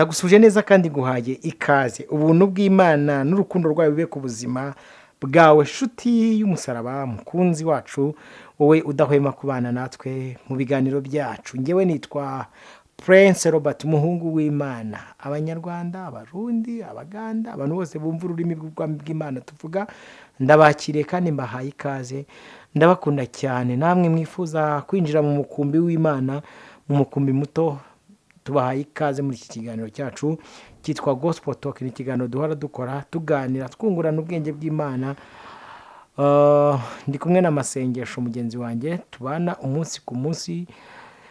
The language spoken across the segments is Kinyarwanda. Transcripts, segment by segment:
Ndagusuje neza kandi nguhaye ikaze. Ubuntu bw'Imana n'urukundo rwayo bibe ku buzima bwawe, shuti y'umusaraba, mukunzi wacu, wowe udahwema kubana natwe mu biganiro byacu. Ngewe nitwa Prince Robert, umuhungu w'Imana. Abanyarwanda, Abarundi, Abaganda, abantu bose bumva ururimi bw'Imana tuvuga, ndabakiriye kandi mbahaye ikaze. Ndabakunda cyane. Namwe mwifuza kwinjira mu mukumbi w'Imana, mu mukumbi muto, tubahaye ikaze muri iki kiganiro cyacu cyitwa Gospel Talk. Ni ikiganiro duhora dukora, tuganira, twungurana ubwenge bw'Imana. Ndi kumwe na Masengesho mugenzi wanjye tubana umunsi ku munsi,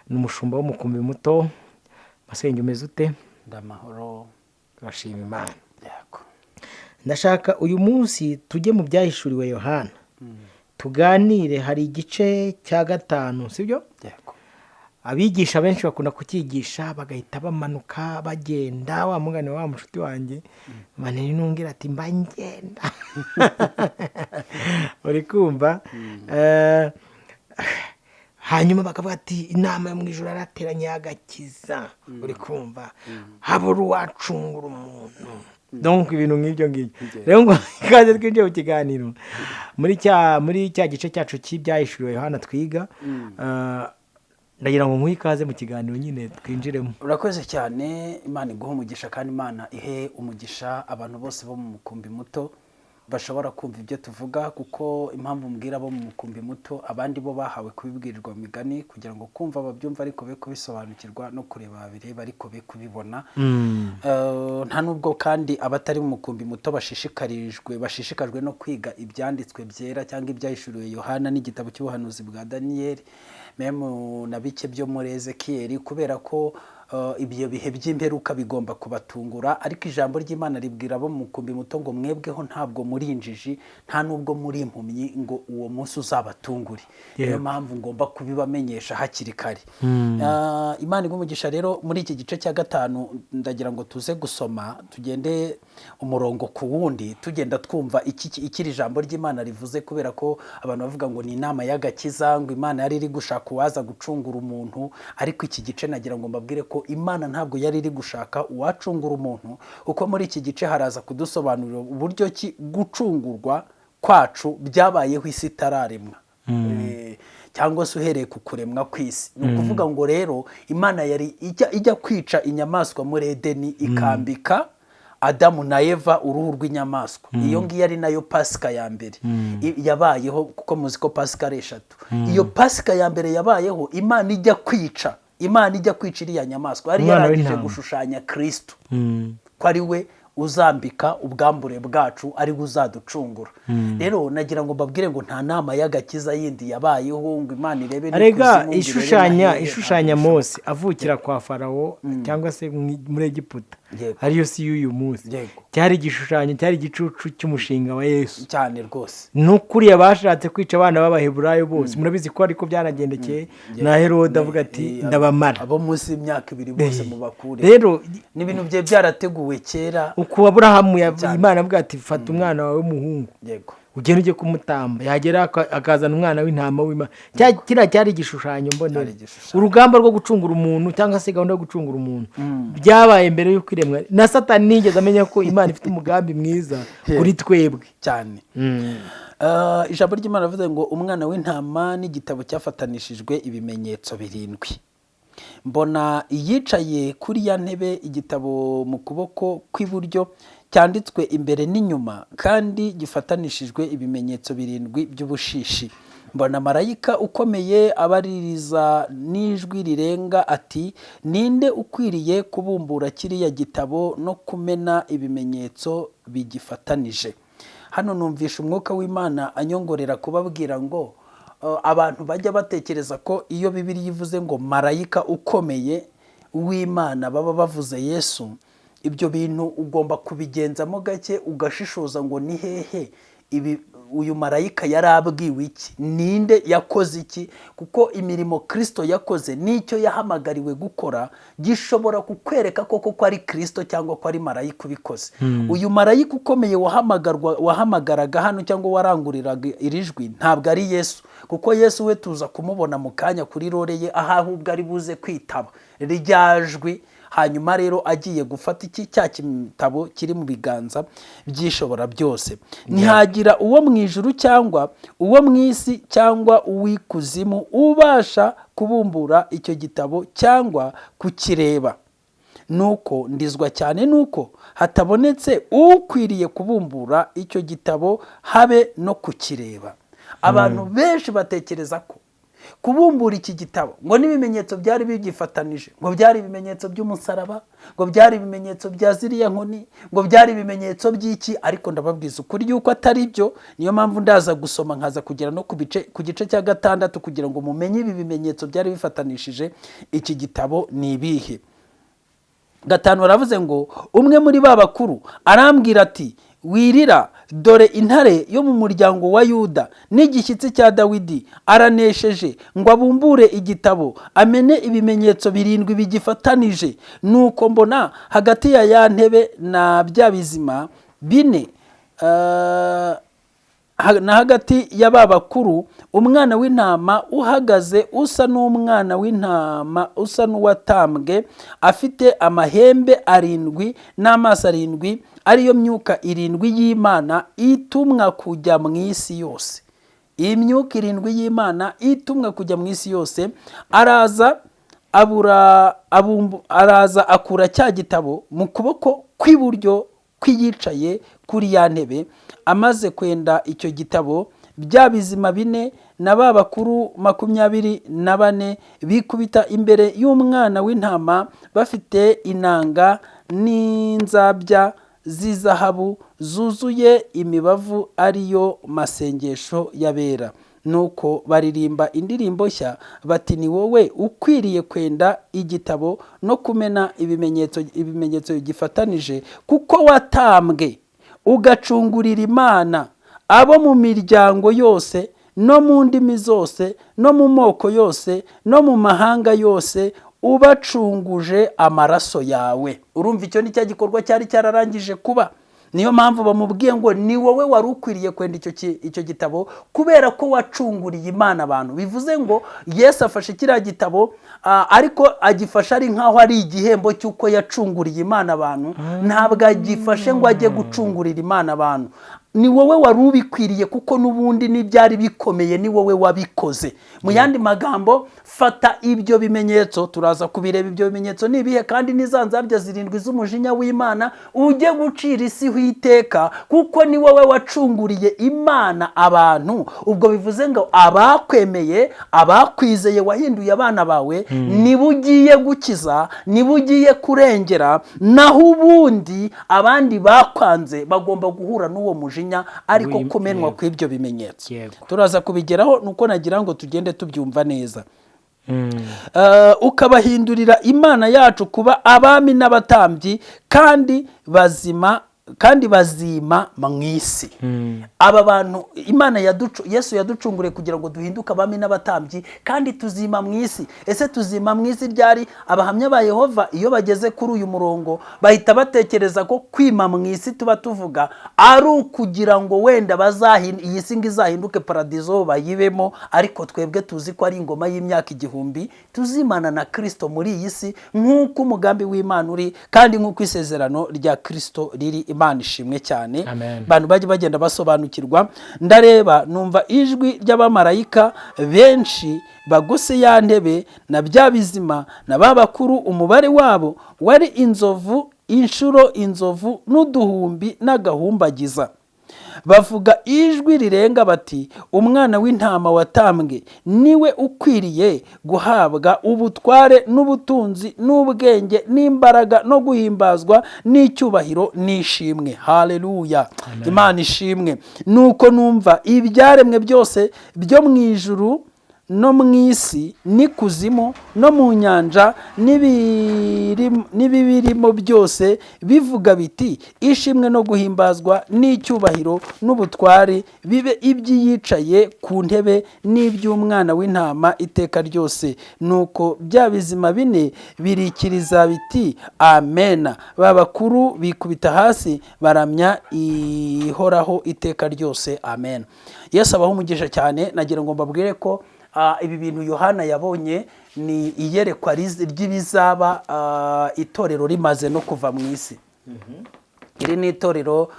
ni umushumba w'umukumbi muto. Masenge, umeze ute? Ndamahoro. Turashima Imana. Yego. Ndashaka uyu munsi tujye mu Byahishuriwe Yohana, tuganire. Hari igice cya 5, sibyo? Yego. Abigisha benshi bakunda kucyigisha bagahita bamanuka bagenda. Wa mugani wa mushuti wanjye manini nungira ati mba ngenda, uri kumva? Hanyuma bakavuga ati inama yo mu ijoro yarateranye y'agakiza, uri kumva, habura uwacungura umuntu. Donc ibintu nk'ibyo ngibyo. Rero ngo ikaze twinjiye mu kiganiro muri cya gice cyacu cy'Ibyahishuriwe Yohana twiga. Ndagira ngo nkuhe ikaze mu kiganiro nyine, twinjiremo. Urakoze cyane. Imana iguhe umugisha, kandi Imana ihe umugisha abantu bose bo mu mukumbi muto bashobora kumva ibyo tuvuga, kuko impamvu mbwira abo mu mukumbi muto, abandi bo bahawe kubibwirirwa mu migani kugira ngo kumva babyumva ariko be kubisobanukirwa, no kureba babireba ariko be kubibona. Nta nubwo kandi abatari mu mukumbi muto bashishikajwe no kwiga ibyanditswe byera cyangwa Ibyahishuriwe Yohana n'igitabo cy'ubuhanuzi bwa Daniyeli, même na bike byo muri Ezekiyeli, kubera ko ibyo bihe by'imperuka bigomba kubatungura. Ariko ijambo ry'Imana ribwira abo mu mukumbi muto ngo mwebweho ntabwo muri injiji, nta nubwo muri impumyi ngo uwo munsi uzabatungure. Niyo mpamvu ngomba kubibamenyesha hakiri kare. Imana iguhe umugisha. Rero muri iki gice cya 5 ndagira ngo tuze gusoma, tugende umurongo ku wundi, tugenda twumva iki iri jambo ry'Imana rivuze, kubera ko abantu bavuga ngo ni inama y'agakiza, ngo Imana yari iri gushaka uwaza gucungura umuntu. Ariko iki gice nagira ngo mbabwire ko Imana ntabwo yari iri gushaka uwacungura umuntu, kuko muri iki gice haraza kudusobanurira uburyo ki gucungurwa kwacu byabayeho isi itararemwa, cyangwa se uhereye ku kuremwa kw'isi. Ni ukuvuga ngo rero Imana yari ijya kwica inyamaswa muri Edeni, ikambika Adamu na Eva uruhu rw'inyamaswa. Iyo ngiyo ari nayo Pasika ya mbere yabayeho, kuko muzi ko Pasika ari eshatu. Iyo Pasika ya mbere yabayeho, Imana ijya kwica iriya nyamaswa, yari Umwana yarangije w'intama. gushushanya Kristo, ko ari we uzambika ubwambure bwacu, ari we uzaducungura. Rero nagira ngo mbabwire ngo nta nama y'agakiza yindi yabayeho ngo Imana irebe Arega n'ikuzimu, ngo irebe ishushanya n'ahehe, ishushanya ntabwo. Mose avukira kwa Farawo cyangwa se muri Egiputa, ariyo si y'uyu munsi, cyari igishushanyo, cyari igicucu cy'umushinga wa Yesu. Cyane rwose. N'ukuriya bashatse kwica abana b'Abaheburayo bose, murabizi ko ariko byanagendekeye na Herode avuga ati ndabamara. Abo munsi y'imyaka 2 bose mubakure. Rero ni ibintu byari byarateguwe kera. Uku Aburahamu Cyane. Imana avuga ati fata umwana wawe w'umuhungu, ugende ujye kumutamba, yagera akazana umwana w'intama w'Imana. Kiriya cyari igishushanyo mbonera. Cyari igishushanyo. Urugamba rwo gucungura umuntu cyangwa se gahunda yo gucungura umuntu byabaye mbere y'uko iremwa, na Satani ntiyigeze amenya ko Imana ifite umugambi mwiza kuri twebwe. Cyane. Ijambo ry'Imana rivuze ngo umwana w'intama n'igitabo cyafatanishijwe ibimenyetso birindwi. Mbona iyicaye kuri ya ntebe igitabo mu kuboko kw'iburyo cyanditswe imbere n'inyuma, kandi gifatanishijwe ibimenyetso birindwi by'ubushishi. Mbona marayika ukomeye abaririza n'ijwi rirenga ati ninde ukwiriye kubumbura kiriya gitabo no kumena ibimenyetso bigifatanije? Hano numvisha umwuka w'Imana anyongorera kubabwira ngo abantu bajya batekereza ko iyo Bibiliya ivuze ngo marayika ukomeye w'Imana baba bavuze Yesu. Ibyo bintu ugomba kubigenzamo gake, ugashishoza ngo ni hehe ibi, uyu marayika yari abwiwe iki, ninde, yakoze iki? Kuko imirimo Kirisito yakoze n'icyo yahamagariwe gukora gishobora kukwereka koko ko ari Kirisito cyangwa ko ari marayika ubikoze. Uyu marayika ukomeye wahamagaraga hano cyangwa waranguriraga iri jwi ntabwo ari Yesu, kuko Yesu we tuza kumubona mu kanya kuri role ye, aho ahubwo ari buze kwitaba rya jwi. Hanyuma rero agiye gufata iki cya gitabo kiri mu biganza by'Ishobora byose. Ntihagira uwo mu ijuru cyangwa uwo mu isi cyangwa uw'ikuzimu ubasha kubumbura icyo gitabo cyangwa kukireba. Nuko ndizwa cyane nuko hatabonetse ukwiriye kubumbura icyo gitabo habe no kukireba. Abantu benshi batekereza ko kubumbura iki gitabo ngo n'ibimenyetso byari bigifatanije, ngo byari ibimenyetso by'umusaraba, ngo byari ibimenyetso bya ziriya nkoni, ngo byari ibimenyetso by'iki, ariko ndababwiza ukuri yuko atari byo. Niyo mpamvu ndaza gusoma nkaza kugera no ku gice cya 6 kugira ngo mumenye ibi bimenyetso byari bifatanishije iki gitabo ni ibihe. 5 baravuze ngo umwe muri ba bakuru arambwira ati: "Wirira, dore Intare yo mu muryango wa Yuda n'igishyitsi cya Dawidi aranesheje ngo abumbure igitabo, amene ibimenyetso 7 bigifatanije." Nuko mbona hagati ya ya ntebe na bya bizima bine na hagati y'aba bakuru umwana w'intama uhagaze, usa n'umwana w'intama usa n'uwatambwe, afite amahembe 7 n'amaso 7, ariyo myuka 7 y'Imana itumwa kujya mu isi yose. Iyi myuka 7 y'Imana itumwa kujya mu isi yose. Araza abura araza akura cya gitabo mu kuboko kw'iburyo kw'iyicaye kuri ya ntebe. Amaze kwenda icyo gitabo, bya bizima bine na ba bakuru 24 bikubita imbere y'umwana w'intama, bafite inanga n'inzabya z'izahabu zuzuye imibavu, ariyo masengesho y'abera. Nuko baririmba indirimbo nshya bati: "Ni wowe ukwiriye kwenda igitabo no kumena ibimenyetso bigifatanije, kuko watambwe ugacungurira Imana abo mu miryango yose no mu ndimi zose no mu moko yose no mu mahanga yose, ubacunguje amaraso yawe." Urumva icyo ni cya gikorwa cyari cyararangije kuba. Niyo mpamvu bamubwiye ngo ni wowe wari ukwiriye kwenda icyo gitabo kubera ko wacunguriye Imana abantu. Bivuze ngo Yesu afashe kiriya gitabo, ariko agifashe ari nk'aho ari igihembo cy'uko yacunguriye Imana abantu. Ntabwo agifashe ngo ajye gucungurira Imana abantu. Ni wowe wari ubikwiriye kuko n'ubundi n'ibyari bikomeye ni wowe wabikoze. Mu yandi magambo, fata ibyo bimenyetso, turaza kubireba ibyo bimenyetso ni ibihe, kandi n'iza nzabya 7 z'umujinya w'Imana, ujye gucira isi iteka, kuko ni wowe wacunguriye Imana abantu. Ubwo bivuze ngo abakwemeye, abakwizeye, wahinduye abana bawe, nibo ugiye gukiza, nibo ugiye kurengera, naho ubundi abandi bakwanze bagomba guhura n'uwo mujinya, ariko kumenwa kw'ibyo bimenyetso. Turaza kubigeraho, nuko nagira ngo tugende tubyumva neza. Ukabahindurira Imana yacu kuba abami n'abatambyi, kandi bazima, kandi bazima mu isi. Aba bantu Imana yaducu, Yesu yaducunguriye kugira ngo duhinduke abami n'abatambyi, kandi tuzima mu isi. Ese tuzima mu isi ryari? Abahamya ba Yehova iyo bageze kuri uyu murongo bahita batekereza ko kwima mu isi tuba tuvuga ari ukugira ngo wenda iyi si ngo izahinduke paradizo bayibemo, ariko twebwe tuzi ko ari ingoma y'imyaka 1000 tuzimana na Kirisito muri iyi si, nk'uko umugambi w'Imana uri kandi nk'uko isezerano rya Kirisito riri. Imana ishimwe cyane. Amen. Abantu bajye bagenda basobanukirwa. Ndareba numva ijwi ry'abamarayika benshi bagose ya ntebe na bya bizima na ba bakuru. Umubare wabo wari inzovu inshuro inzovu n'uduhumbi n'agahumbagiza. Bavuga ijwi rirenga bati: "Umwana w'intama watambwe niwe ukwiriye guhabwa ubutware n'ubutunzi n'ubwenge n'imbaraga no guhimbazwa n'icyubahiro n'ishimwe." Haleluya, Imana ishimwe. Nuko numva ibyaremwe byose byo mu ijuru no mu isi n'ikuzimu no mu nyanja n'ibibirimo byose bivuga biti: "Ishimwe no guhimbazwa n'icyubahiro n'ubutware bibe iby'iyicaye ku ntebe n'iby'umwana w'intama iteka ryose." Nuko bya bizima bine birikiriza biti: "Amena." Ba bakuru bikubita hasi baramya Ihoraho iteka ryose. Amen. Yesu abaho umugisha cyane. Nagira ngo mbabwire ko Ibi bintu Yohana yabonye ni iyerekwa ry'ibizaba itorero rimaze no kuva mu isi. Iri ni itorero,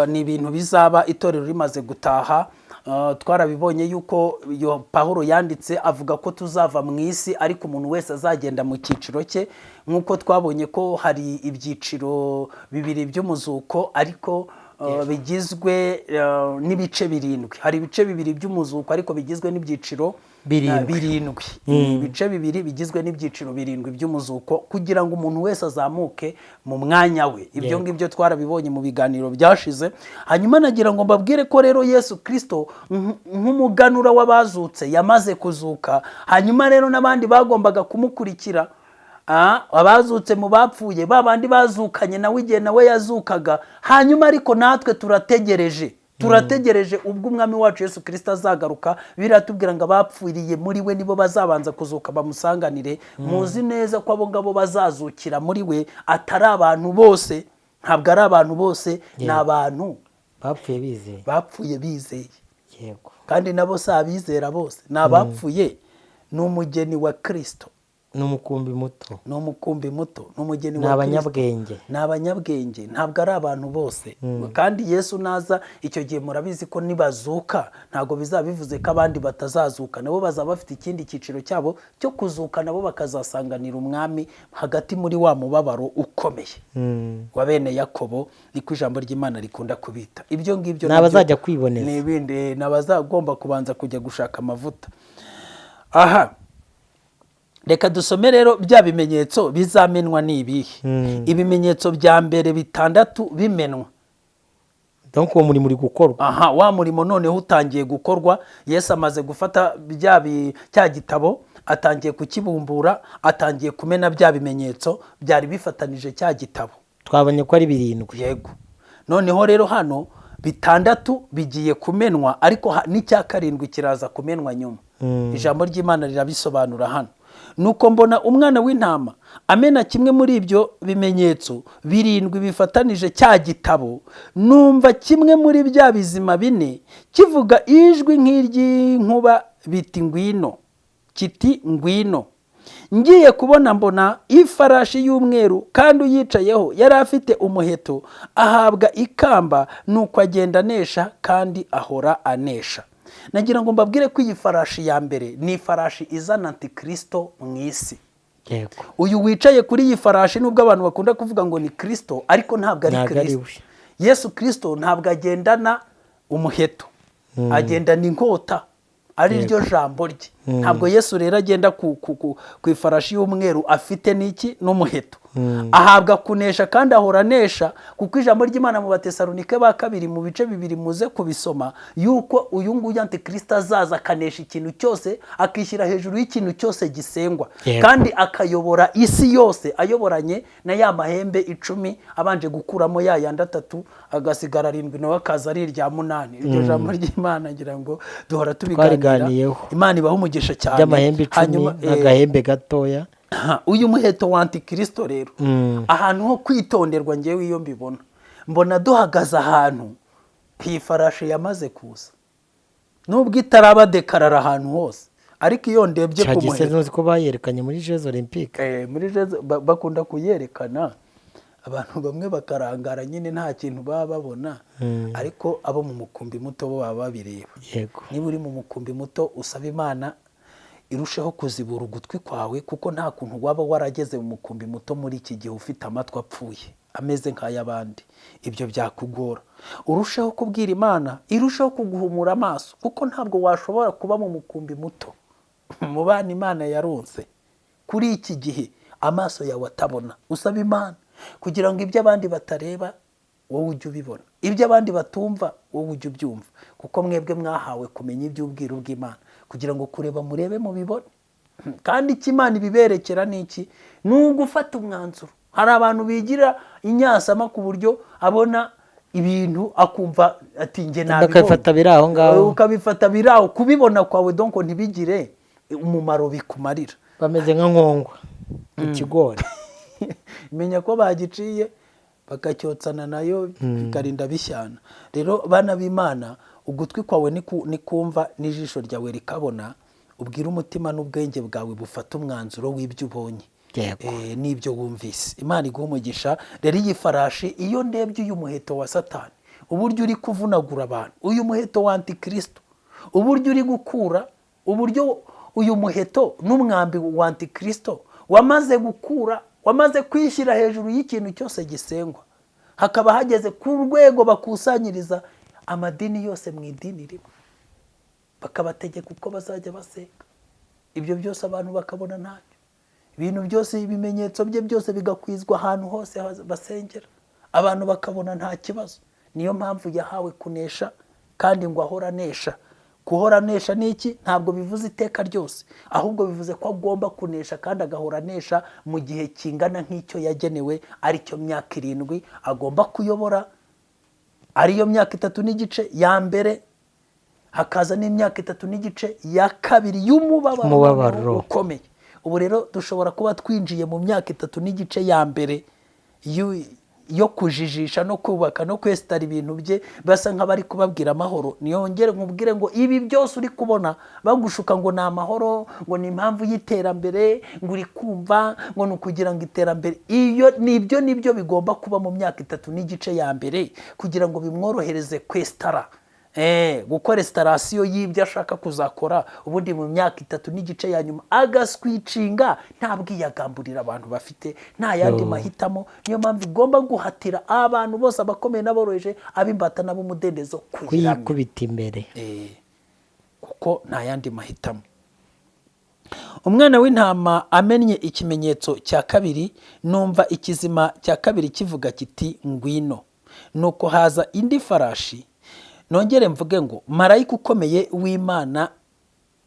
ni ibintu bizaba itorero rimaze gutaha. Twarabibonye yuko Pawulo yanditse avuga ko tuzava mu isi, ariko umuntu wese azagenda mu cyiciro cye, nk'uko twabonye ko hari ibyiciro bibiri by'umuzuko, ariko bigizwe n'ibice birindwi. Hari ibice bibiri by'umuzuko ariko bigizwe n'ibyiciro Birindwi. Birindwi. Ibice bibiri bigizwe n'ibyiciro birindwi by'umuzuko, kugira ngo umuntu wese azamuke mu mwanya we. Ibyo ngibyo twarabibonye mu biganiro byashize. Hanyuma nagira ngo mbabwire ko rero Yesu Kirisito nk'umuganura w'abazutse yamaze kuzuka. Hanyuma rero n'abandi bagombaga kumukurikira, abazutse mu bapfuye, ba bandi bazukanye nawe igihe nawe yazukaga. Hanyuma ariko natwe turategereje ubwo umwami wacu Yesu Kirisito azagaruka. Biratubwira ngo abapfiriye muri we nibo bazabanza kuzuka bamusanganire. Muzi neza ko abo ngabo bazazukira muri we atari abantu bose, ntabwo ari abantu bose, ni abantu bapfuye bizeye, bapfuye bizeye. Kandi nabo si abizera bose, ni abapfuye, ni umugeni wa Kirisito. Ni umukumbi muto. Ni umukumbi muto, ni umugeni Ni wa Kristo. abanyabwenge. Ni abanyabwenge, ntabwo ari abantu bose. Kandi Yesu naza icyo gihe, murabizi ko nibazuka ntabwo bizaba bivuze ko abandi batazazuka. Nabo bazaba bafite ikindi cyiciro cyabo cyo kuzuka, nabo bakazasanganira umwami hagati muri wa mubabaro ukomeye wa bene Yakobo, niko ijambo ry'Imana rikunda kubita ibyo ngibyo. Ni abazajya kwiboneza. Ni ibindi, ni abazagomba kubanza kujya gushaka amavuta. Aha reka dusome rero bya bimenyetso bizamenwa ni ibihe. Ibimenyetso bya mbere bitandatu bimenwa. Donc uwo murimo uri gukorwa. Aha wa murimo noneho utangiye gukorwa. Yesu amaze gufata cya gitabo, atangiye kukibumbura, atangiye kumena bya bimenyetso byari bifatanije cya gitabo. Twabonye ko ari birindwi. Yego. Noneho rero hano bitandatu bigiye kumenwa, ariko n'icya karindwi kiraza kumenwa nyuma. Ijambo ry'Imana rirabisobanura hano. Nuko mbona umwana w'intama amena kimwe muri ibyo bimenyetso birindwi bifatanije cya gitabo, numva kimwe muri bya bizima bine kivuga ijwi nk'iry'inkuba biti: "Ngwino!" Kiti: "Ngwino!" Ngiye kubona mbona ifarashi y'umweru, kandi uyicayeho yari afite umuheto, ahabwa ikamba, nuko agenda anesha kandi ahora anesha. Nagira ngo mbabwire ko iyi farashi ya mbere ni ifarashi izana antikirisito mu isi. Uyu wicaye kuri iyi farashi, nubwo abantu bakunda kuvuga ngo ni Kirisito, ariko ntabwo ari Ntabwo ari Kirisito. we. Yesu Kirisito ntabwo agendana umuheto, agendana inkota, ari ryo jambo rye. Ntabwo Yesu rero agenda ku ifarashi y'umweru afite n'iki? N'umuheto. Ahabwa kunesha kandi ahora anesha, kuko ijambo ry'Imana mu Batesalonike ba kabiri mu bice 2, muze kubisoma, yuko uyu nguyu antikirisito azaza akanesha ikintu cyose, akishyira hejuru y'ikintu cyose gisengwa, kandi akayobora isi yose ayoboranye na ya mahembe 10, abanje gukuramo ya yandi atatu, agasigara arindwi, nawe akaza ari irya munani. Iryo jambo ry'Imana ngira ngo duhora tubiganira. Twariganiyeho. Imana ibaha umugisha cyane. By'amahembe 10 Hanyuma, n'agahembe gatoya. Uyu muheto wa antikirisito rero, ahantu ho kwitonderwa, ngewe iyo mbibona mbona duhagaze ahantu ku ifarashi yamaze kuza, nubwo itaraba dekarara ahantu hose, ariko iyo ndebye ku Cyagise muheto. Ntuzi ko bayerekanye muri Jeux Olympiques? Muri Jeux bakunda kuyerekana, abantu bamwe bakarangara nyine, nta kintu baba babona, ariko abo mu mukumbi muto bo baba babireba. Niba uri mu mukumbi muto, usaba Imana irusheho kuzibura ugutwi kwawe, kuko nta kuntu waba warageze mu mukumbi muto muri iki gihe ufite amatwi apfuye ameze nk'ay'abandi. Ibyo byakugora. Urusheho kubwira Imana irusheho kuguhumura amaso, kuko ntabwo washobora kuba mu mukumbi muto, mu bana Imana yaronse kuri iki gihe, amaso yawe atabona. Usaba Imana kugira ngo ibyo abandi batareba wowe ujye ubibona, ibyo abandi batumva wowe ujye ubyumva, kuko mwebwe mwahawe kumenya iby'ubwiru bw'Imana, kugira ngo kureba murebe mubibone. Kandi icyo Imana ibiberekera ni iki? Ni ugufata umwanzuro. Hari abantu bigira inyasama ku buryo abona ibintu akumva ati: "Njye nabibonye." Bakabifata biri aho ngaho. Ukabifata biri aho, kubibona kwawe donc ntibigire umumaro bikumarira. Bameze nka nkongwa mu kigori. Menya ko bagiciye bakacyotsana nayo, bikarinda bishyana. Rero bana b'Imana, ugutwi kwawe nikumva n'ijisho ryawe rikabona, Ubwire umutima n'ubwenge bwawe bufate umwanzuro w'ibyo ubonye n'ibyo wumvise. Imana iguha umugisha. Rero iyi farashi, iyo ndebye uyu muheto wa Satani, uburyo uri kuvunagura abantu, uyu muheto wa Antikristo, uburyo uri gukura, uburyo uyu muheto n'umwambi wa Antikristo wamaze gukura, wamaze kwishyira hejuru y'ikintu cyose gisengwa, hakaba hageze ku rwego bakusanyiriza amadini yose mu idini rimwe, bakabategeka uko bazajya basenga. Ibyo byose abantu bakabona ntacyo, ibintu byose, ibimenyetso bye byose bigakwizwa ahantu hose basengera, abantu bakabona nta kibazo. Niyo mpamvu yahawe kunesha, kandi ngo ahora anesha. Guhora anesha ni iki? Ntabwo bivuze iteka ryose, ahubwo bivuze ko agomba kunesha kandi agahora anesha mu gihe kingana nk'icyo yagenewe, aricyo myaka 7 agomba kuyobora, ariyo myaka 3 n'igice ya mbere, hakaza n'imyaka 3 n'igice ya kabiri y'umubabaro ukomeye. Ubu rero dushobora kuba twinjiye mu myaka 3 n'igice ya mbere yo kujijisha no kubaka no kwesitara ibintu bye, basa nk'abari kubabwira amahoro. Niyongere nkubwire ngo ibi byose uri kubona bagushuka ngo ni amahoro, ngo ni impamvu y'iterambere, ngo uri kumva ngo ni ukugira ngo iterambere, iyo nibyo nibyo bigomba kuba mu myaka 3 n'igice ya mbere kugira ngo bimworohereze kwesitara, gukora resitarasiyo y'ibyo ashaka kuzakora. Ubundi mu myaka 3 n'igice ya nyuma agaswicinga, nta bwiyagamburira abantu bafite, nta yandi mahitamo. Niyo mpamvu igomba guhatira abantu bose, abakomeye n'aboroheje, ab'imbata n'ab'umudendezo, kuyikubita imbere, kuko nta yandi mahitamo. Umwana w'intama amennye ikimenyetso cya kabiri, numva ikizima cya kabiri kivuga kiti ngwino. Nuko haza indi farashi. Nongere mvuge ngo marayika ukomeye w'Imana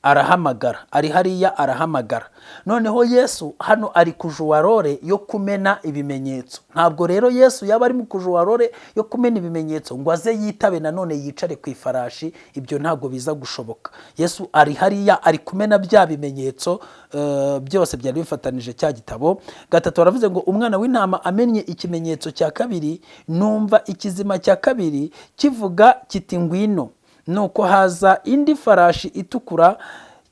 arahamagara, ari hariya arahamagara. Noneho Yesu hano ari kujuwarore yo kumena ibimenyetso. Ntabwo rero Yesu yaba ari mu kujuwarore yo kumena ibimenyetso ngo aze yitabe nanone yicare ku ifarashi, ibyo ntabwo biza gushoboka. Yesu ari hariya ari kumena bya bimenyetso byose byari bifatanije cya gitabo. Gatatu baravuze ngo umwana w'intama amennye ikimenyetso cya kabiri, numva ikizima cya kabiri kivuga kiti ngwino. Nuko haza indi farashi itukura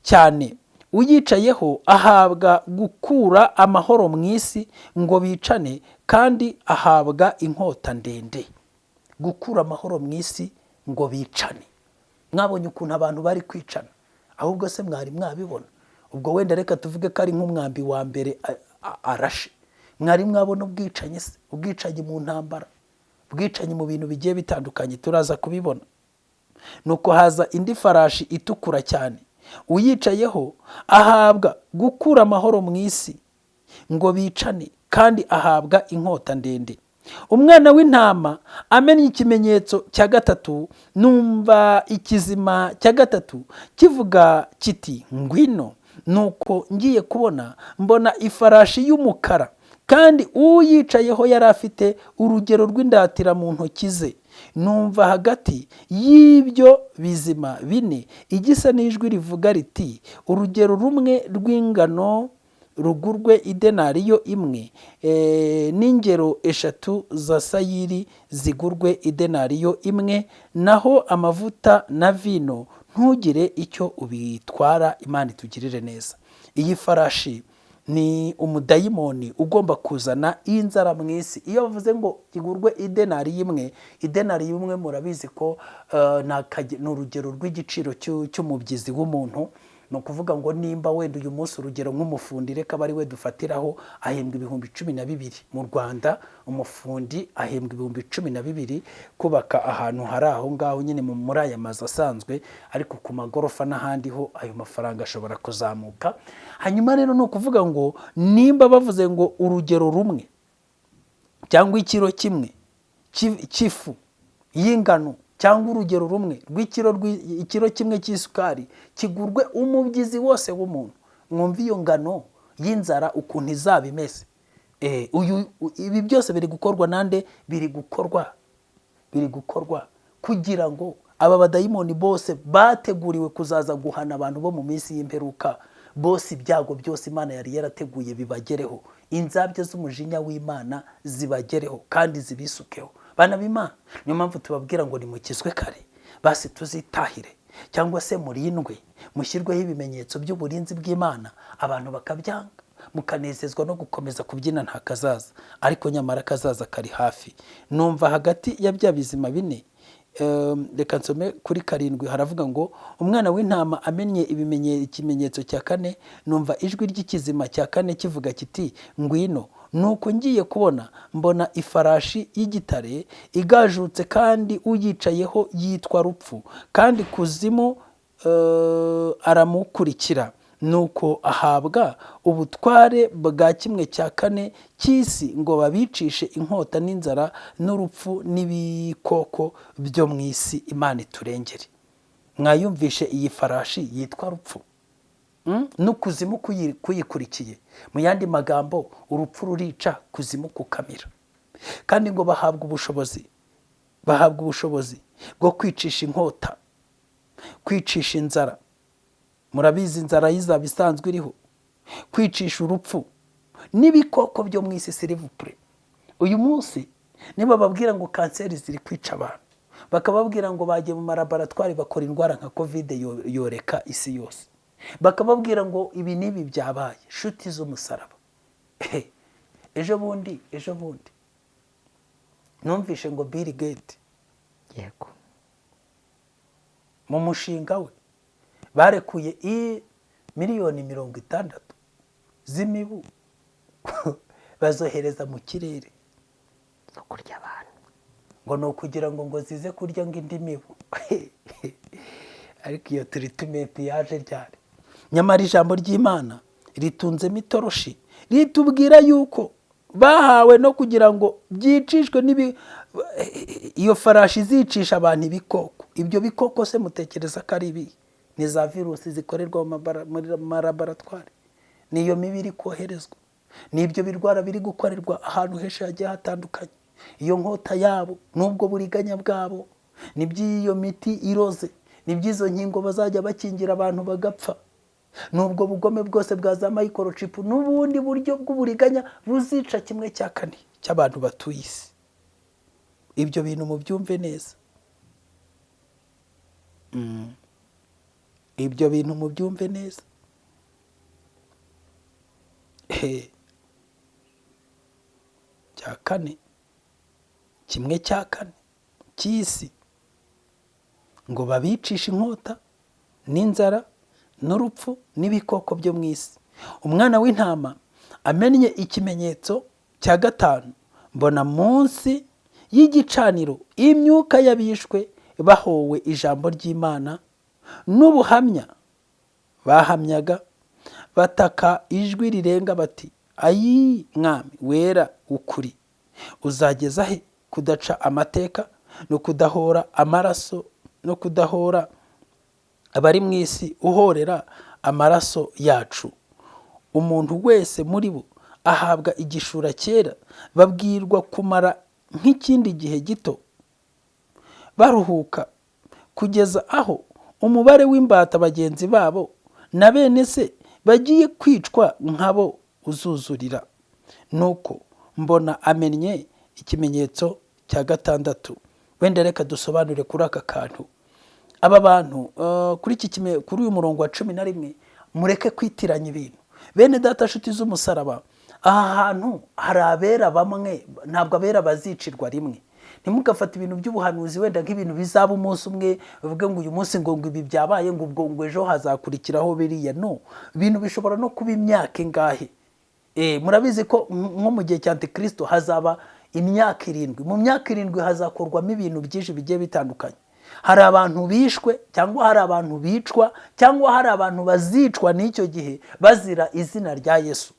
cyane, uyicayeho ahabwa gukura amahoro mu isi ngo bicane, kandi ahabwa inkota ndende. Gukura amahoro mu isi ngo bicane. Mwabonye ukuntu abantu bari kwicana, ahubwo se mwari mwabibona? Ubwo wenda reka tuvuge ko ari nk'umwambi wa mbere arashe. Mwari mwabona ubwicanyi se? Ubwicanyi mu ntambara, ubwicanyi mu bintu bigiye bitandukanye, turaza kubibona. Nuko haza indi farashi itukura cyane, uyicayeho ahabwa gukura amahoro mu isi ngo bicane, kandi ahabwa inkota ndende. Umwana w'intama amennye ikimenyetso cya gatatu, numva ikizima cya gatatu kivuga kiti ngwino. Nuko ngiye kubona mbona ifarashi y'umukara, kandi uyicayeho yari afite urugero rw'indatira mu ntoki ze. Numva hagati y'ibyo bizima bine igisa n'ijwi rivuga riti urugero rumwe rw'ingano rugurwe idenariyo imwe, n'ingero 3 za sayiri zigurwe idenariyo imwe, naho amavuta na vino ntugire icyo ubitwara. Imana itugirire neza. Iyi farashi ni umudayimoni ugomba kuzana inzara mu isi. Iyo bavuze ngo igurwe idenari imwe, idenari imwe murabizi ko ni urugero rw'igiciro cy'umubyizi w'umuntu. Ni ukuvuga ngo nimba wenda uyu munsi urugero nk'umufundi, reka bari we dufatiraho, ahembwa 12,000 mu Rwanda. Umufundi ahembwa 12,000 kubaka ahantu hari aho ngaho nyine muri aya mazu asanzwe, ariko ku magorofa n'ahandi ho ayo mafaranga ashobora kuzamuka. Hanyuma rero ni ukuvuga ngo nimba bavuze ngo urugero rumwe cyangwa ikiro kimwe cy'ifu y'ingano, cyangwa urugero rumwe rw'ikiro ikiro kimwe cy'isukari kigurwe umubyizi wose w'umuntu, mwumva iyo ngano y'inzara ukuntu izaba imeze. Ibi byose biri gukorwa nande? Biri gukorwa kugira ngo aba badayimoni bose bateguriwe kuzaza guhana abantu bo mu minsi y'imperuka, bose ibyago byose Imana yari yarateguye bibagereho, inzabya z'umujinya w'Imana zibagereho kandi zibisukeho. Bana b'Imana, niyo mpamvu tubabwira ngo nimukizwe kare, basi tuzitahire. cyangwa se murindwe, mushyirweho ibimenyetso by'uburinzi bw'Imana, abantu bakabyanga, mukanezezwa no gukomeza kubyina nta kazaza, ariko nyamara kazaza kari hafi. Numva hagati ya bya bizima bine, reka nsome kuri 7, haravuga ngo umwana w'intama amennye ikimenyetso cya 4, numva ijwi ry'ikizima cya 4 kivuga kiti ngwino. Nuko ngiye kubona mbona ifarashi y'igitare igajutse, kandi uyicayeho yitwa Rupfu, kandi kuzimu aramukurikira. Nuko ahabwa ubutware bwa 1/4 cy'isi, ngo babicishe inkota n'inzara n'urupfu n'ibikoko byo mu isi. Imana iturengere. Mwayumvishe iyi farashi yitwa Rupfu n'ukuzimu kuyikurikiye. Mu yandi magambo, urupfu rurica, kuzimu kukamira. Kandi ngo bahabwa ubushobozi bwo kwicisha inkota, kwicisha inzara. Murabizi inzara y'izaba isanzwe iriho, kwicisha urupfu n'ibikoko byo mu isi. Silivupure, uyu munsi niba bababwira ngo kanseri ziri kwica abantu, bakababwira ngo bagiye mu malaboratwari bakora indwara nka covid yoreka isi yose, bakababwira ngo ibi n'ibi byabaye, shuti z'umusaraba. Ejo bundi numvishe ngo Bill Gates, yego, mu mushinga we barekuye miliyoni 60 z'imibu bazohereza mu kirere zo kurya abantu, ngo ni ukugira ngo zize kurya ngo indi mibu. Ariko iyo turitimenti yaje ryari? Nyamara ijambo ry'Imana ritunzemo itoroshi, ritubwira yuko bahawe no kugira ngo byicishwe iyo farashi izicisha abantu ibikoko. Ibyo bikoko se mutekereza ko ari ibi? Ni za virusi zikorerwa muri malaboratwari, niyo mibi iri koherezwa, n'ibyo birwara biri gukorerwa ahantu henshi hagiye hatandukanye. Iyo nkota yabo n'ubwo buriganya bwabo, n'iby'iyo miti iroze, n'iby'izo nkingo bazajya bakingira abantu bagapfa, n'ubwo bugome bwose bwa za microchip n'ubundi buryo bw'uburiganya buzica 1/4 cy'abantu batuye isi. Ibyo bintu mubyumve neza. Ibyo bintu mubyumve neza. Cya 4, 1/4 cy'isi, ngo babicishe inkota n'inzara n'urupfu n'ibikoko byo mu isi. Umwana w'intama amennye ikimenyetso cya 5, mbona munsi y'igicaniro imyuka y'abishwe bahowe ijambo ry'Imana n'ubuhamya bahamyaga, bataka ijwi rirenga bati ayi mwami wera ukuri, uzageza he kudaca amateka no kudahora amaraso no kudahora abari mu isi uhorera amaraso yacu? Umuntu wese muri bo ahabwa igishura cyera, babwirwa kumara nk'ikindi gihe gito baruhuka, kugeza aho umubare w'imbata bagenzi babo na bene se bagiye kwicwa nkabo uzuzurira. Nuko mbona amennye ikimenyetso cya 6. Wenda reka dusobanure kuri aka kantu. Aba bantu kuri uyu murongo wa 11, mureke kwitiranya ibintu. Bene data shuti z'umusaraba, aha hantu hari abera bamwe, ntabwo abera bazicirwa rimwe. Ntimugafate ibintu by'ubuhanuzi wenda nk'ibintu bizaba umunsi umwe, bavuge ngo uyu munsi ngo ibi byabaye, ngo ubwo ngo ejo hazakurikiraho biriya. No, ibintu bishobora no kuba imyaka ingahe. Murabizi ko nko mu gihe cya Antikristo hazaba imyaka 7. Mu myaka 7 hazakorwamo ibintu byinshi bigiye bitandukanye. Hari abantu bishwe, cyangwa hari abantu bicwa, cyangwa hari abantu bazicwa n'icyo gihe bazira izina rya Yesu.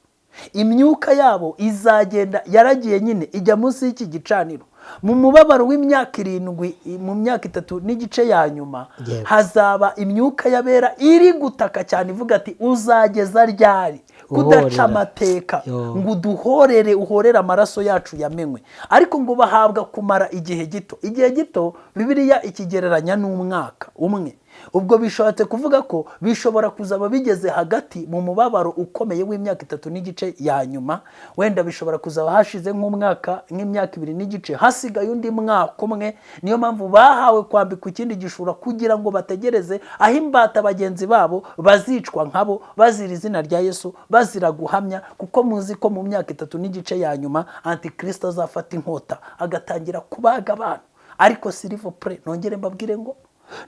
Imyuka yabo izagenda yaragiye nyine ijya munsi y'iki gicaniro. Mu mubabaro w'imyaka 7, mu myaka 3.5 ya nyuma, hazaba imyuka y'abera iri gutaka cyane ivuga ati uzageza ryari kudaca amateka ngo uduhorere, uhorere amaraso yacu yamenwe. Ariko ngo bahabwa kumara igihe gito. Igihe gito Bibiliya ikigereranya n'umwaka umwe. Ubwo bishatse kuvuga ko bishobora kuzaba bigeze hagati mu mubabaro ukomeye w'imyaka 3 n'igice ya nyuma. Wenda bishobora kuzaba hashize nk'umwaka, nk'imyaka 2 n'igice, hasigaye undi mwaka umwe. Niyo mpamvu bahawe kwambikwa ikindi gishura kugira ngo bategereze aho imbata bagenzi babo bazicwa nkabo, bazira izina rya Yesu, bazira guhamya, kuko muzi ko mu myaka 3 n'igice ya nyuma Antikristo azafata inkota agatangira kubaga abantu. Ariko s'il vous plaît, nongere mbabwire ngo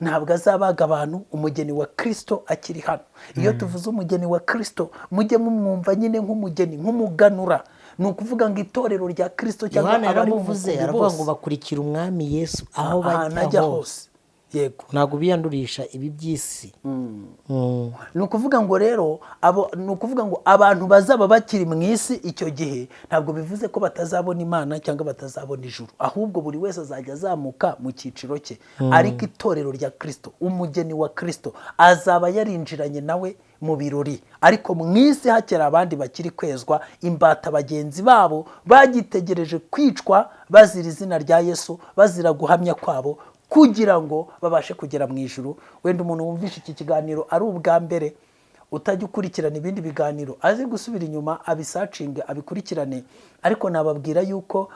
ntabwo azabaga abantu umugeni wa Kristo akiri hano. Iyo tuvuze umugeni wa Kristo, mujye mumwumva nyine nk'umugeni, nk'umuganura. Ni ukuvuga ngo itorero rya Kristo cyangwa Yohana abari mu yaramuvuze, mukumbi aravuga bose, ngo bakurikira umwami Yesu aho ahantu bajya ajya hose. hose. Yego. Ntabwo biyandurisha ibi by'isi. Ni ukuvuga ngo rero abo, ni ukuvuga ngo abantu bazaba bakiri mu isi icyo gihe, ntabwo bivuze ko batazabona Imana cyangwa batazabona ijuru, ahubwo buri wese azajya azamuka mu cyiciro cye. Ariko itorero rya Kristo, umugeni wa Kristo, azaba yarinjiranye nawe mu birori. Ariko mu isi hakiri abandi bakiri kwezwa, imbata bagenzi babo bagitegereje kwicwa bazira izina rya Yesu, bazira guhamya kwabo, kugira ngo babashe kugera mu ijuru. Wenda umuntu wumvishe iki kiganiro ari ubwa mbere, utajya ukurikirana ibindi biganiro, aze gusubira inyuma abisacinge, abikurikirane. Ariko nababwira yuko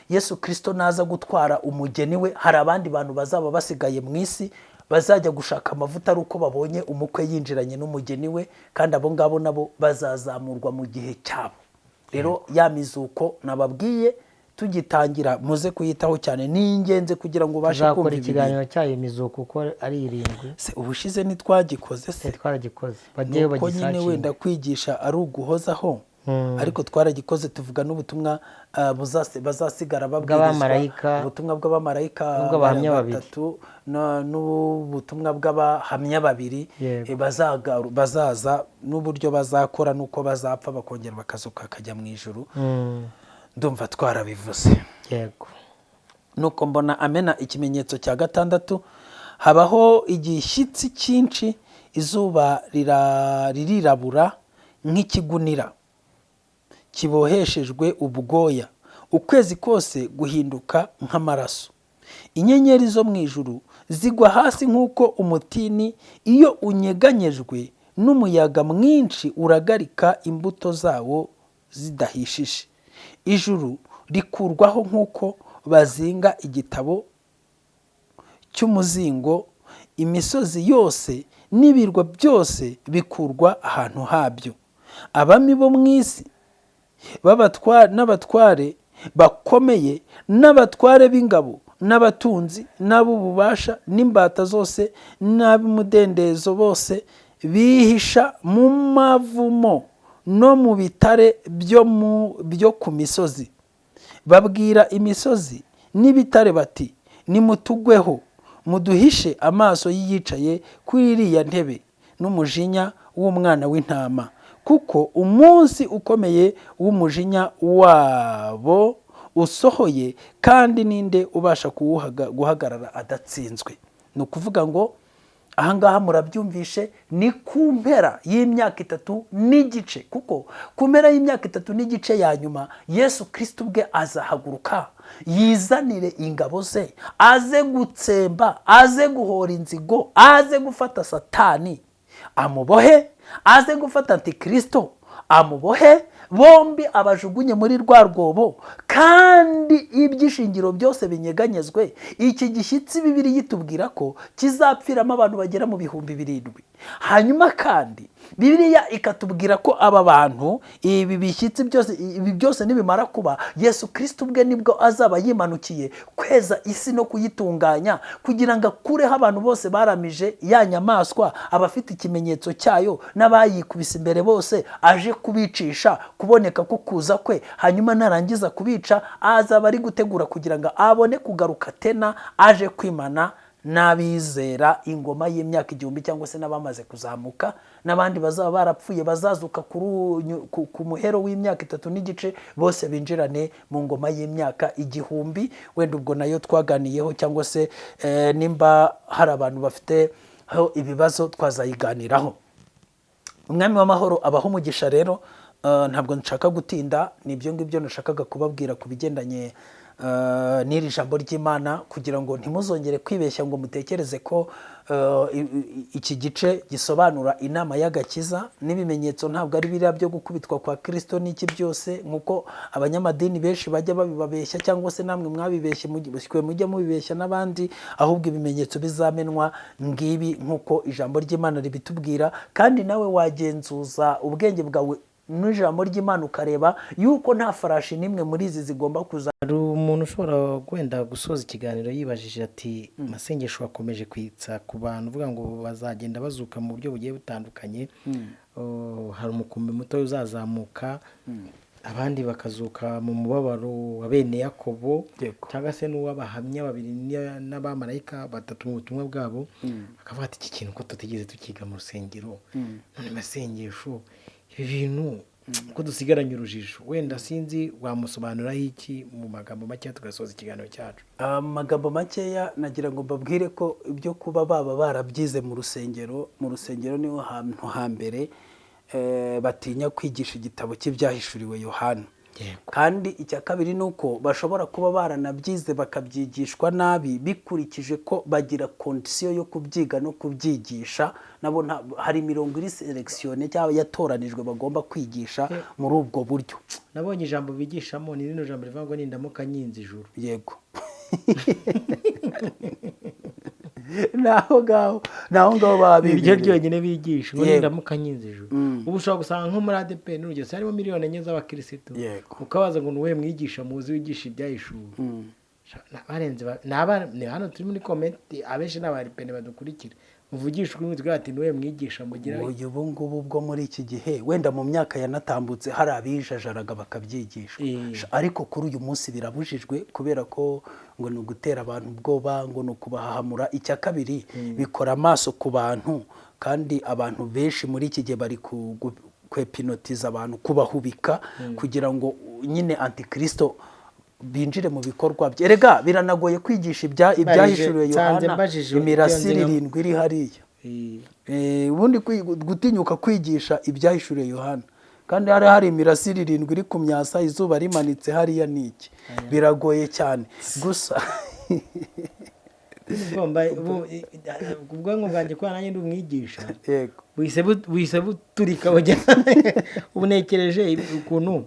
Yesu Kristo naza gutwara umugeni we, hari abandi bantu bazaba basigaye mu isi bazajya gushaka amavuta ari uko babonye umukwe yinjiranye n'umugeni we, kandi abo ngabo nabo bazazamurwa mu gihe cyabo. Rero ya mizuko nababwiye tugitangira, muze kuyitaho cyane, ni ingenzi kugira ngo ubashe Tuzakora kumva ibi bintu. ikiganiro cyayo mizuko uko ari 7. Se ubushize ntitwagikoze se? Twaragikoze. Bagiye Nuko nyine bagisacinga. wenda kwigisha ari uguhozaho, ariko twaragikoze, tuvuga n'ubutumwa bazasigara babwirizwa, Bw'abamarayika. ubutumwa bw'abamarayika N'ubw'abahamya babiri. batatu, n'ubutumwa bw'abahamya babiri, bazaza, n'uburyo bazakora n'uko bazapfa bakongera bakazuka bakajya mu ijuru. Ndumva twarabivuze. Nuko mbona amena ikimenyetso cya 6, habaho igishyitsi cyinshi, izuba ririrabura nk'ikigunira kiboheshejwe ubwoya, ukwezi kose guhinduka nk'amaraso, inyenyeri zo mu ijuru zigwa hasi nk'uko umutini iyo unyeganyejwe n'umuyaga mwinshi uragarika imbuto zawo zidahishije. Ijuru rikurwaho nk'uko bazinga igitabo cy'umuzingo, imisozi yose n'ibirwa byose bikurwa ahantu habyo. Abami bo mu isi n'abatware bakomeye n'abatware b'ingabo n'abatunzi n'ab'ububasha n'imbata zose n'ab'umudendezo bose bihisha mu mavumo no mu bitare byo ku misozi. Babwira imisozi n'ibitare bati, nimutugweho, muduhishe amaso y'iyicaye kuri iriya ntebe n'umujinya w'umwana w'intama, kuko umunsi ukomeye w'umujinya wabo usohoye, kandi ninde ubasha guhagarara adatsinzwe. Ni ukuvuga ngo ahangaha murabyumvishe, ni ku mpera y'imyaka 3 n'igice, kuko ku mpera y'imyaka 3 n'igice ya nyuma Yesu Kristo ubwe azahaguruka yizanire ingabo ze, aze gutsemba, aze guhora inzigo, aze gufata Satani amubohe, aze gufata Antikristo amubohe, bombi abajugunye muri rwa rwobo, kandi ibyishingiro byose binyeganyezwe. Iki gishyitsi Bibiliya itubwira ko kizapfiramo abantu bagera mu 7,000. Hanyuma kandi Bibiliya ikatubwira ko aba bantu, ibi bishyitsi byose, ibi byose nibimara kuba, Yesu Kristo ubwe nibwo azaba yimanukiye kweza isi no kuyitunganya, kugira ngo akureho abantu bose baramije ya nyamaswa, abafite ikimenyetso cyayo n'abayikubise imbere bose, aje kubicisha kuboneka ko kuza kwe. Hanyuma narangiza kubica, azaba ari gutegura kugira ngo abone kugaruka tena aje kwimana n'abizera ingoma y'imyaka 1000, cyangwa se n'abamaze kuzamuka, n'abandi bazaba barapfuye bazazuka ku muhero w'imyaka 3 n'igice, bose binjirane mu ngoma y'imyaka 1000. Wenda ubwo nayo twaganiyeho, cyangwa se nimba hari abantu bafite aho ibibazo twazayiganiraho. Umwami w'amahoro abaho umugisha. Rero ntabwo nshaka gutinda, ni ibyo ngibyo nashakaga kubabwira ku bigendanye N'iri jambo ry'Imana, kugira ngo ntimuzongere kwibeshya ngo mutekereze ko iki gice gisobanura inama y'agakiza n'ibimenyetso. Ntabwo ari biriya byo gukubitwa kwa Kristo n'iki byose, nk'uko abanyamadini benshi bajya babibabeshya, cyangwa se namwe mwabibeshye, mujya mubibeshya n'abandi. Ahubwo ibimenyetso bizamenwa ngibi, nk'uko ijambo ry'Imana ribitubwira. Kandi nawe wagenzuza ubwenge bwawe n'ijambo ry'Imana, ukareba yuko nta farashi n'imwe muri izi zigomba kuza. Hari umuntu ushobora wenda gusoza ikiganiro yibajije ati: "Masengesho, wakomeje kwitsa ku bantu uvuga ngo bazagenda bazuka mu buryo bugiye butandukanye. Oh, hari umukumbi muto uzazamuka, abandi bakazuka mu mubabaro wa bene Yakobo, cyangwa se n'uw'abahamya babiri n'abamarayika batatu mu butumwa bwabo." Akavuga ati: "Iki kintu ko tutigeze tukiga mu rusengero, none Masengesho, ibi bintu ko dusigaranye urujijo?" Wenda sinzi, wamusobanuraho iki mu magambo make, tugasoza ikiganiro cyacu? Mu magambo makeya, nagira ngo mbabwire ko ibyo kuba baba barabyize mu rusengero, mu rusengero niho hantu hambere batinya kwigisha igitabo cy'ibyahishuriwe Yohana. Kandi icya kabiri ni uko bashobora kuba baranabyize bakabyigishwa nabi, bikurikije ko bagira condition yo kubyiga no kubyigisha. Nabo hari imirongo iri sélectionnée cyangwa yatoranijwe bagomba kwigisha muri ubwo buryo. Nabonye ijambo bigishamo ni rino jambo rivuga ngo nindamuka nyinze ijuru. Yego, naho ngaho, naho ngaho baba Ni ryo bibereye. ryonyine bigisha, ngo nindamuka nyinze ijuru. Ubu ushobora gusanga nko muri ADEPR, n'urugero, harimo 4 miliyoni z'abakirisitu, ukabaza ngo ni uwuhe mwigisha muzi wigisha ibyahishuwe? Barenze ni hano turi muri comment, abenshi ni abaripene badukurikira. Muvugishe ukuri, mutubwire ati: "Ni uwuhe mwigisha mugira?" Uyu ubu ngubu bwo muri iki gihe, wenda mu myaka yanatambutse hari abijajaraga bakabyigisha, ariko kuri uyu munsi birabujijwe, kubera ko ngo ni ugutera abantu ubwoba, ngo ni ukubahahamura. Icya kabiri, bikora amaso ku bantu, kandi abantu benshi muri iki gihe bari kwepinotiza abantu, kubahubika, kugira ngo nyine antikristo binjire mu bikorwa bye. Erega biranagoye kwigisha ibyahishuriwe Nsanze Yohana, mbajije imirasire ibyo nzi irindwi iri hariya. Ubundi gutinyuka kwigisha ibyahishuriwe Yohana kandi hari imirasire irindwi iri ku myasa, izuba rimanitse hariya, ni iki? Biragoye cyane gusa. Ubwonko bwanjye, kubera nanjye ndi umwigisha, buhise buturika bujya. Ubu ntekereje ukuntu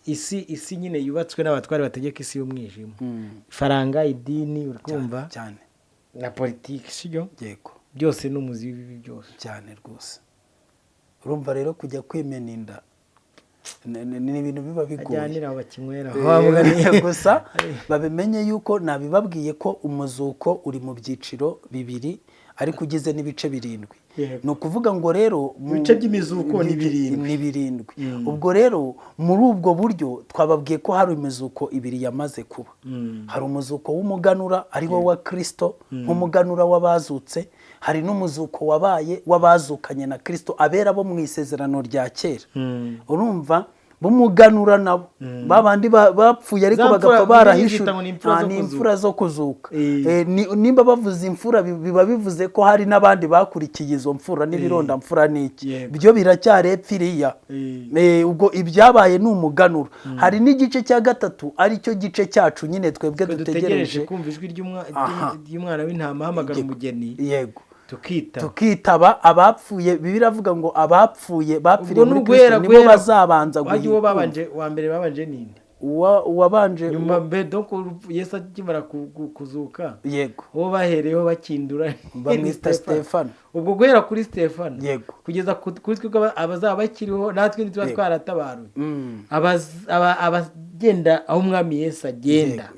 isi nyine yubatswe n'abatware bategeka isi y'umwijima, ifaranga, idini, uri kumva, Cyane. na politiki, sibyo? Yego. Byose ni umuzi w'ibibi byose. Cyane rwose. Urumva rero, kujya kwimena inda ni ibintu biba bigoye. Ajyanira aho bakinywera. Gusa babimenye yuko nabibabwiye ko umuzuko uri mu byiciro bibiri, ariko ugize n'ibice birindwi. Ni ukuvuga ngo rero Ibice by'imizuko ni birindwi. Ni birindwi. Ubwo rero muri ubwo buryo twababwiye ko hari imizuko ibiri yamaze kuba. Hari umuzuko w'umuganura, ari wo wa Kristo nk'umuganura w'abazutse. Hari n'umuzuko wabaye w'abazukanye na Kristo, abera bo mu isezerano rya kera. Urumva, b'umuganura nabo babandi bapfuye ariko Za mfura bagapfa Bibiliya barahishuwe. zita ngo ni imfura zo Ni kuzuka. imfura zo kuzuka. Nimba bavuze imfura, biba bivuze ko hari n'abandi bakurikiye izo mfura n'ibirondamfura n'iki. Byo biracyari epfo iriya. Ubwo ibyabaye ni umuganura. Hari n'igice cya gatatu, aricyo gice cyacu nyine twebwe Twe dutegereje dutegereje kumva ijwi ry'umwana w'intama ahamagara umugeni, tukita Tukitaba. Abapfuye, Bibiliya iravuga ngo abapfuye bapfiriye Ubwo muri ni uguhera Kristo nibo guhera bazabanza wajya uwo guhita. babanje, wa mbere babanje ninde? Uwabanje Nyuma mbe, donc Yesu akimara kuzuka, uwo bahereyeho bakindura Bamwita ni Stefano. Ubwo guhera kuri Stefano kugeza kuri twe abazaba bakiriho, natwe ntituba twaratabaruye, abagenda aho umwami Yesu agenda,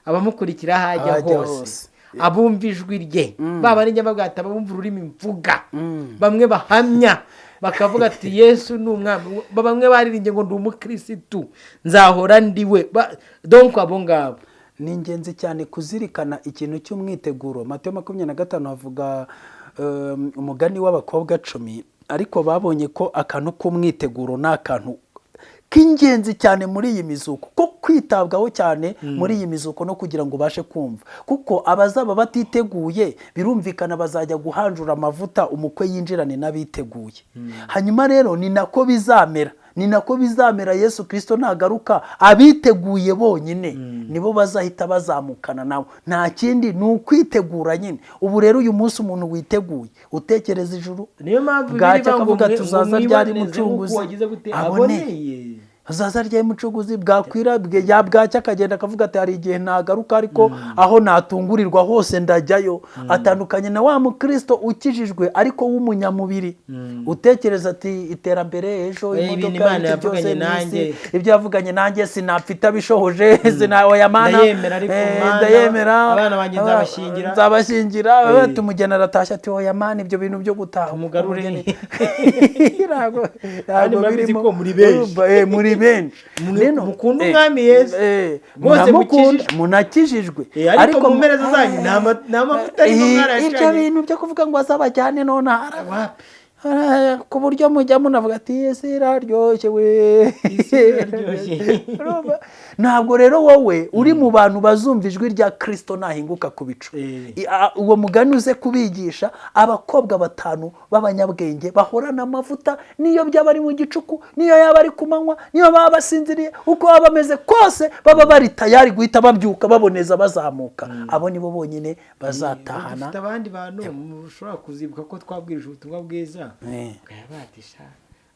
abamukurikira aho ajya Aho ajya hose, hose. abumva ijwi rye, baba ari njye babwata, abumva ururimi mvuga, bamwe bahamya bakavuga ati: "Yesu ni umwami." Bamwe baririmbye ngo: "Ndi umukirisitu, nzahora ndiwe." Donc abo ngabo. Ni ingenzi cyane kuzirikana ikintu cy'umwiteguro. Matayo 25 havuga umugani w'abakobwa 10, ariko babonye ko akantu k'umwiteguro ni akantu k'ingenzi cyane muri iyi mizuko, ko kwitabwaho cyane muri iyi mizuko, no kugira ngo ubashe kumva, kuko abazaba batiteguye birumvikana bazajya guhanjura amavuta umukwe yinjirane n'abiteguye. Hanyuma rero ni nako bizamera, ni nako bizamera. Yesu Kirisito nagaruka, abiteguye bonyine. Nibo bazahita bazamukana nawe. Nta kindi, ni ukwitegura nyine. Ubu rero uyu munsi umuntu witeguye utekereza ijuru, Niyo mpamvu bwacya birivuga ngo akavuga tuzaza ryari mwiboneze nk'uko mucunguzi wagize gute aboneye. Aboneye. Azaza ryari mucunguzi, bwakwira bwacya akagenda akavuga ati hari igihe nagaruka, ariko aho natungurirwa hose ndajyayo. Atandukanye na wa mukristo ukijijwe ariko w'umunyamubiri, utekereza ati iterambere ejo, Ibintu imodoka, Imana ibyo byose yavuganye n'isi, nanjye. Ibyo yavuganye nanjye sinapfa itabishohoje, oya Mana, Ndayemera ariko Mana, ndayemera. Abana banjye nzabashyingira. Nzabashyingira. Tumugeni aratashye ati oya Mana, ibyo bintu byo gutaha Tumugarure. Umugeni. Ntabwo Kandi murabizi birimo. ko muri benshi. Urumva, muri benshi. Rero, Mukunda umwami Yesu. Rwose muramukunda, mukijijwe. Munakijijwe. Ariko mu mperezo zanyu ni amavuta ariko mwarayacanye. Ibyo bintu byo kuvuga ngo azabajyane nonaha, Wapi. Ku buryo mujya munavuga ati isi iraryoshye we. Isi iraryoshye. Urumva? Ntabwo rero wowe uri mu bantu bazumva ijwi rya Kristo nahinguka ku bicu. Uwo mugani uze kubigisha abakobwa batanu b'abanyabwenge bahorana amavuta, niyo byaba ari mu gicuku, niyo yaba ari ku manywa, niyo baba basinziriye, uko baba bameze kose baba bari tayari guhita babyuka baboneza bazamuka. Abo nibo bonyine bazatahana. Dufite abandi bantu mushobora kuzibuka ko twabwirije ubutumwa bwiza, batisha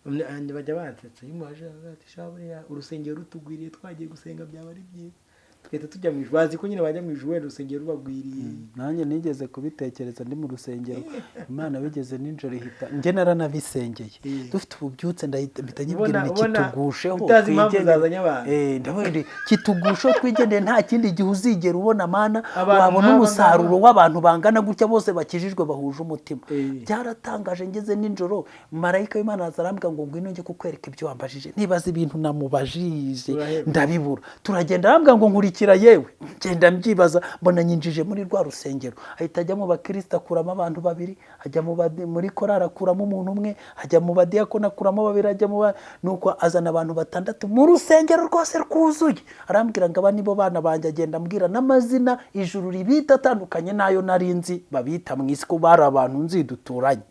bajya bansetsa iyo umubaje batisha buriya urusengero rutugwiriye twagiye gusenga byaba ari byiza, tugahita tujya mu ijuru. Bazi ko nyine bajya mu ijuru wenda urusengero rubagwiriye. Nanjye nigeze kubitekereza ndi mu rusengero, Imana bigeze nijoro ihita, njye naranabisengeye, dufite ububyutse, ndahita mpita nyibwira Ubona- nti ubona kitugusheho utazi impamvu twigendere. zazanye abantu. Ndavuga nti kitugusheho twigendere, nta kindi gihe uzigera ubona Mana Abantu wabona nk'aba umusaruro ngaba. w'abantu bangana gutya bose bakijijwe bahuje umutima. Byaratangaje, ngeze nijoro marayika w'Imana araza arambwira ngo ngwino njye kukwereka ibyo wambajije. Nibaza ibintu namubajije Uraheba. ndabibura. Turagenda, arambwira ngo nkurikira, yewe ngenda mbyibaza, mbona nyinjije muri rwa rusengero, ahita ajya mu bakristo akuramo abantu babiri, ajya muri korari akuramo umuntu umwe, ajya mu badiyakoni akuramo babiri, ajya mu nuko azana abantu batandatu mu rusengero rwose rwuzuye, arambwira ngo aba nibo bana banjye. Agenda ambwira n'amazina ijuru ribita atandukanye n'ayo nari nzi babita mu isi, ko bari abantu nzi duturanye.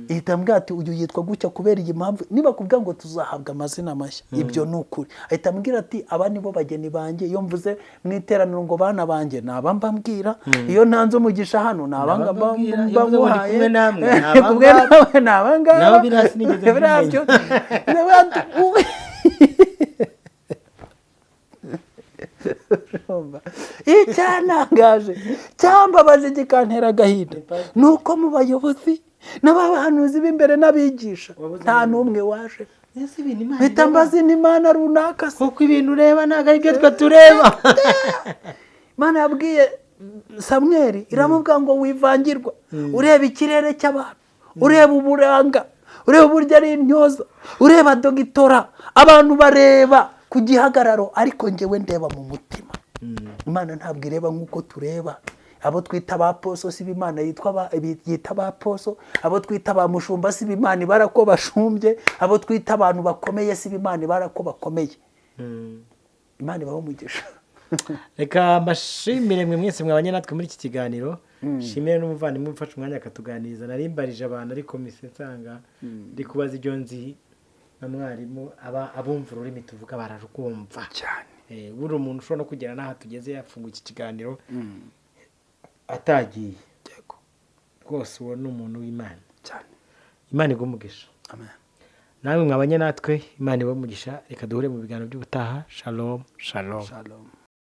Ihita ambwira ati uyu yitwa gutya kubera iyi mpamvu. Niba kubwira ngo tuzahabwa amazina mashya, ibyo ni ukuri. Ahita ambwira ati aba nibo bageni banjye. Iyo mvuze mu iteraniro ngo bana banjye, naba mbabwira. Iyo ntanze umugisha hano, naba Naba mbabwira. Iyo mvuze ngo ndi mbamuhaye. kumwe namwe, ni aba Kumwe ngaba. nawe ni aba ngaba. Nabo biriya sinigeze Biriya mbimenya. Urumva? Icyantangaje cyambabaje kikantera agahinda ni uko mu bayobozi n'abahanuzi b'imbere n'abigisha Wabuze nta n'umwe waje. Ese ibintu Imana Mpita ireba? mbaza n'Imana runaka se. Kuko ibintu ureba ntabwo ari byo twe tureba. Imana yabwiye Samweli, iramubwira ngo wivangirwa ureba ikirere cy'abantu, ureba uburanga, ureba uburyo ari intyoza, ureba dogitora, abantu bareba ku gihagararo, ariko njyewe ndeba mu mutima. Imana ntabwo ireba nk'uko tureba. Abo twita ba poso si Imana yitwa yita ba poso, abo twita ba mushumba si Imana ibara ko bashumbye, abo twita abantu bakomeye si Imana ibara ko bakomeye. Imana ibahe umugisha. Reka mbashimire mwe mwese mwabanye natwe muri iki kiganiro, nshimire n'umuvandimwe ufashe umwanya akatuganiriza. Narimbarije abantu ariko mise nsanga ndi kubaza ibyo nzi nka mwarimu, aba abumva ururimi tuvuga bararwumva Cyane. Buri umuntu ushobora no kugera n'aha tugeze yafunguye iki kiganiro atagiye rwose, uwo ni umuntu w'Imana. Cyane. Imana iguhe umugisha. Amen. Namwe mwabanye natwe, Imana ibahe umugisha. Reka duhure mu biganiro by'ubutaha. Shalom, shalom. Shalom.